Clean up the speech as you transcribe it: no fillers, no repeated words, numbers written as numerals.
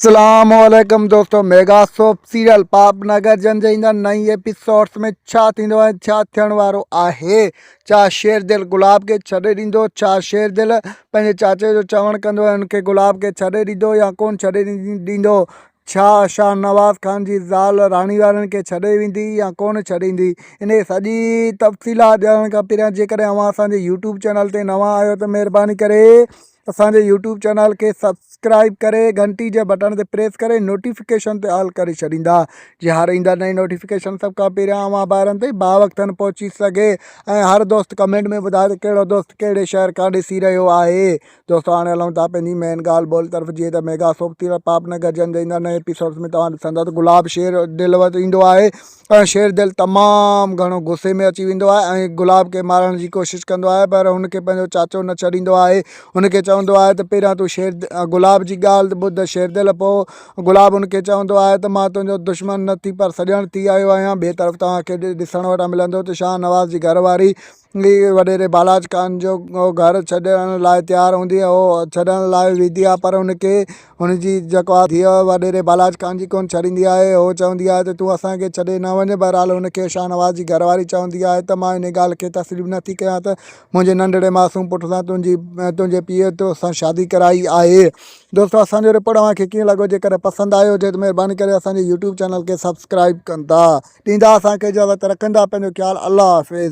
اسلام عليڪم دوستو ميگا سوپ سيريل پاپ نگر جن جي ايندڙ نئين ايپيسوڊس ۾ ڇا ٿيندو ۽ ڇا ٿيڻ وارو آهي ڇا شير دل گلاب کي ڇڏي ڏيندو ڇا شير دل پنهنجي چاچي جو چوڻ ڪندو ۽ ان کي گلاب کي ڇڏي ڏيندو يا ڪون ڇڏي ڏيندو ڇا شاهنواز خان جي زال راڻي وارن کي ڇڏي ويندي يا ڪون ڇڏيندي انهي سڄي تفصيلات ڄاڻڻ کان پهريان جيڪڏهن اوهان اسان جي يوٽيوب چينل تي نوان آهيو ته مهرباني ڪري اسان جي يوٽيوب چينل کي سبسڪرائب ڪري گهنٽي جي بٽڻ تي پريس ڪري نوٽيفڪيشن تي آل ڪري ڇڏيندا جي هر ايندڙ نئين نوٽيفڪيشن سڀ کان پهريان اوهان ڀائرن تائين باوقتن پهچي سگهي ۽ هر دوست ڪمينٽ ۾ ٻڌائي ته ڪهڙو دوست ڪهڙي شهر کان ڏسي رهيو آهي. دوستو هاڻي هلون ٿا پنهنجي مين ڳالهه ٻولهه طرف جيئن ته ميگا سوپ ٿي پاپ نگر جن جي ايندڙ نئين ايپيسوڊز ۾ توهان ڏسندا ته گلاب شير دل وٽ ايندو آهي ۽ شير دل تمام گهڻو غصي ۾ اچي ويندو آهي ۽ گلاب کي مارڻ جي ڪوشش ڪندو آهي پر هن کي پنهنجو چاچو نه ڇڏيندو آهي هن کي چوندو آهي ته پهريان تون شير گلاب جي ڳالهه ٻڌ شير دل پوء گلاب هن کي چوندو آهي ته مان تنهنجو دشمن نه ٿي پر سڄڻ ٿي آيو آهيان ٻئي طرف توهان کي ڏسڻ وٽان ملندو ته شاهنواز جي گهر واري وڏيري بالاچ خان جو گهر ڇڏڻ لاء تيار هوندي هو ڇڏڻ لاء ويندي آهي پر هن کي هن جي جيڪو آهي ڌيء وڏيري بالاچ خان جي ڪونه ڇڏيندي آهي هو چوندي آهي ته تون اسان کي ڇڏي نه وڃ بهرحال هن کي شاهنواز جي گهر واري چوندي آهي ته مان ان ڳالهه کي تسليم نه ٿي ڪيان ته منهنجي ننڍڙي معصوم پٽ سان تنهنجي تنهنجي پيء تو سان شادي ڪرائي آهي دوستو اسان جو رپورٽ اوهان کي ڪيئن لڳو جيڪڏهن پسند آيو هجي ته مهرباني ڪري اسان جي يوٽيوب چينل کي سبسڪرائب ڪندا ڏيندا اسان کي اجازت رکندا پنهنجو خيال الله حافظ.